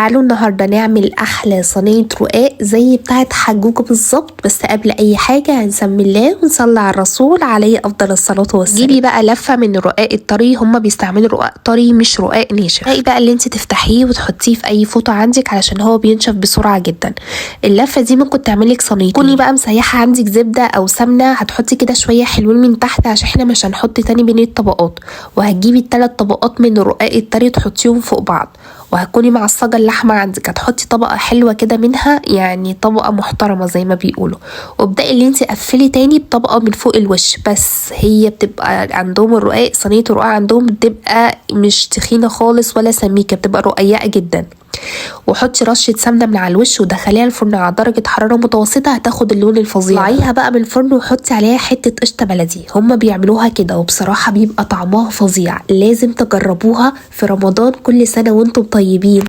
تعالوا النهاردة نعمل أحلى صينية رقاق زي بتاعة حجوجة بالظبط. بس قبل أي حاجة هنسمي الله ونصلي على الرسول عليه أفضل الصلاة والسلام. جيبي بقى لفة من الرقاق الطري، هما بيستعملوا رقاق طري مش رقاق ناشف. رقاق بقى اللي انت تفتحيه وتحطيه في أي فوطة عندك علشان هو بينشف بسرعة جدا. اللفة دي ممكن تعملك صينيتين. كوني بقى مسيحة عندك زبدة أو سمنة، هتحطي كده شوية حلوين من تحت عشان احنا مش هنحط تاني بين الطبقات، وهتجيبي الثلاث طبقات من الرقاق الطري تحطيهم فوق بعض، وهتكوني معصجة اللحمة عندك هتحطي طبقة حلوة كده منها، يعني طبقة محترمة زي ما بيقولوا. وابدأي اللي انت قفلي تاني بطبقة من فوق الوش. بس هي بتبقى عندهم الرقاق، صينية الرقاق عندهم بتبقى مش تخينة خالص ولا سميكة، بتبقى رقيقة جدا. وحطي رشة سمنة من على الوش ودخليها الفرن على درجة حرارة متوسطة، هتاخد اللون الفظيع. طلعيها بقى من الفرن وحطي عليها حتة قشطة بلدي، هما بيعملوها كده وبصراحة بيبقى طعمها فظيع. لازم تجربوها في رمضان. كل سنة وانتم طيبين.